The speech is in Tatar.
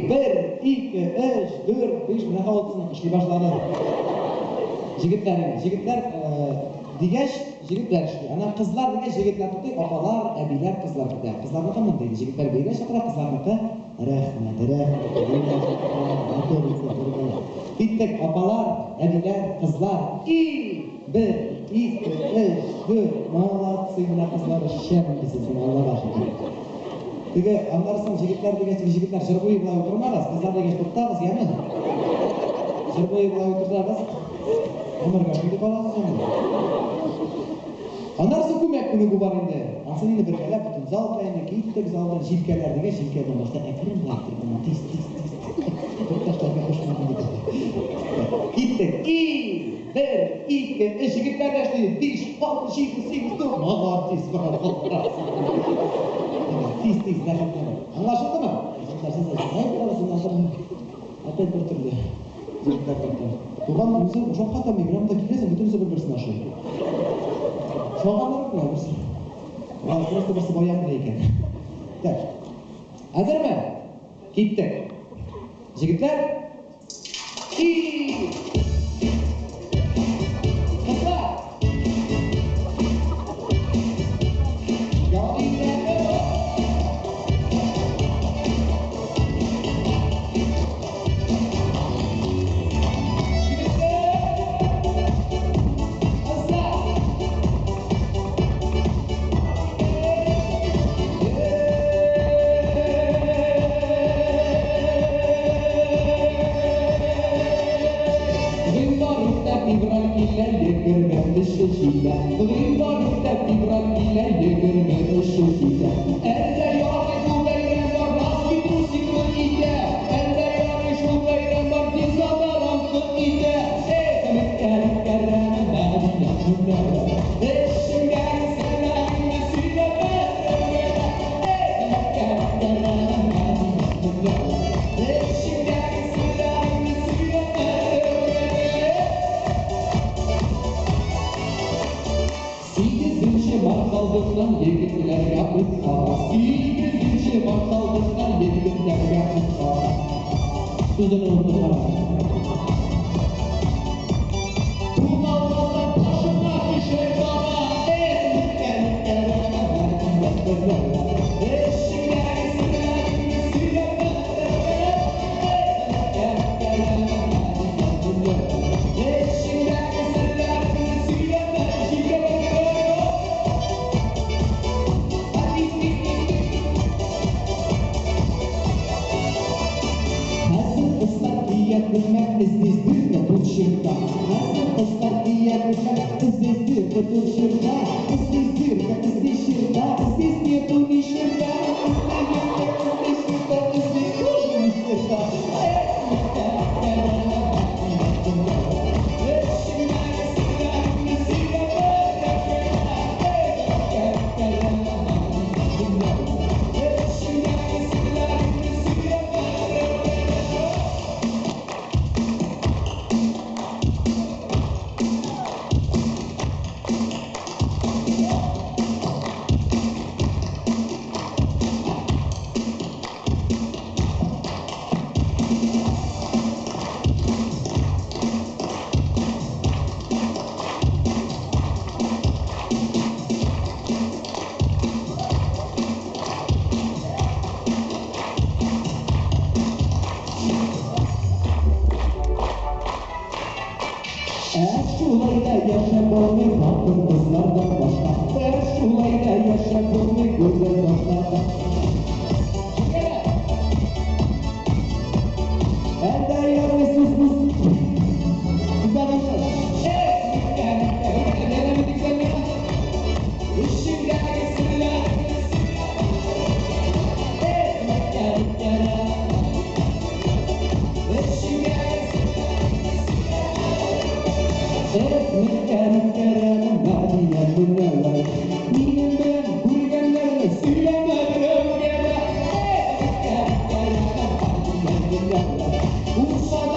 1, 2, 3, 4, 5, менә алтысына эшли башлады. Җегетләр инде, җегетләр дигәч, җегетләр эшли. Аннан кызлар дигәч, җегетләр туктый, апалар, әбиләр, кызлар китә. Кызларныкы мондый инде, җегетләр биергә чакыра, кызларныкы рәхмәт, рәхмәт, матур итеп бергәләп. Киттек, апалар, әбиләр, кызлар. И, 1, 2, 3, 4, молодцы, менә кызлар шәп инде сезнең, Аллага шөкер. Теге, аннары соң җегетләр дигәч, теге җегетләр җыр буе болай утырмагыз, кызлар дигәч туктагыз, яме. Җыр буе болай утырсагыз, гомергә шундый каласыз инде. Аннары соң күмәк күнегү бар инде. Ансын инде бергәләп бөтен зал белән инде киттек, зал белән җилкәләр дигәч, җилкә белән башта әкрен болай иттереп, аннан тиз, тиз, тиз. Тукташларга кушмадым бит әле. Киттек. И, 1, 2, 3, җегетләр дә эшли. 5, 6, 7, 8, 9. Молодец, браво. Тиз, тиз, рәхәтләнеп. Аңлашылдымы? Җегетләр, сез дә җырлай беләсез, опять бер төрле. Җегетләр тартар. Туган үзе шаккатам мин, менә монда киләсең, бөтенесе бер-берсен ашый. Шаганнар менә берсе. Просто берсе баян белә икән. Так. Әзерме? Киттек. Җегетләр. И! Кызлар! Ял итәбез. Җегетләр! Кызлар! Гыйнвар үтә, февраль килә, 23 җитә. Гыйнвар үтә, февраль килә, 23 җитә. Әллә ярый бу бәйрәм бар, носки трусикны итә. Әллә ярый шул бәйрәм бар, дезодорантны итә. Эх, Меккә, Кәрәм, Мәдинә, Мөнәввәрә. Эчеңдәге серләреңне сөйләмә берәүгә дә. Эх, Меккә, Кәрәм, Мәдинә, Мөнәввәрә. Эчеңдәге серләреңне сөйләмә берәүгә дә. 8 март алдыннан егетләргә ут кага. 8 март алдыннан егетләргә ут кага. Сүзен оныттым кара. Туналмасаң башыңа төшәр бала. Эх, Меккә, Кәрәм, Мәдинә, Мөнәввәрә. Эчеңдәге серләреңне сөйләмә берәүгә дә. Эх, Меккә, Кәрәм, Мәдинә, Мөнәввәрә. Эчеңдәге серләреңне сөйләмә җилкәләргә. Тиз, тиз, тиз, тиз. Хәзер кызлар кия күлмәк, здесь дырка, тут черта. Хәзер кызлар кия күлмәк, здесь дырка, тут черта. Здесь дырка, здесь черта, здесь нету ни черта. Здесь дырка, здесь черта, здесь тоже ни черта. Эх, Меккә, Кәрәм, Мәдинә, Мөнәввәрә. Эчеңдәге серләреңне сөйләмә берәүгә дә. Эх, Меккә, Кәрәм, Мәдинә, Мөнәввәрә. Эчеңдәге серләреңне сөйләмә берәүгә дә. Ә шулай да яшәп булмый хатын-кызлардан башка. Ә шулай да яшәп булмый гүзәл башлардан. Әлдә ярый сүз бу. Эх, Меккә, Меккә, бергә бәйрәм итик сәнне. Эчеңдәге серләреңне сөйләмә. Эх, Меккә, Кәрәм, Эчеңдәге серләреңне сөйләмә. Эх, Меккә, Кәрәм, Мәдинә, Мөнәввәрә. Минем белән күргәннәрне сөйләмә берәүгә дә. Эх, Меккә, Кәрәм, Мәдинә, Мөнәввәрә. Уфада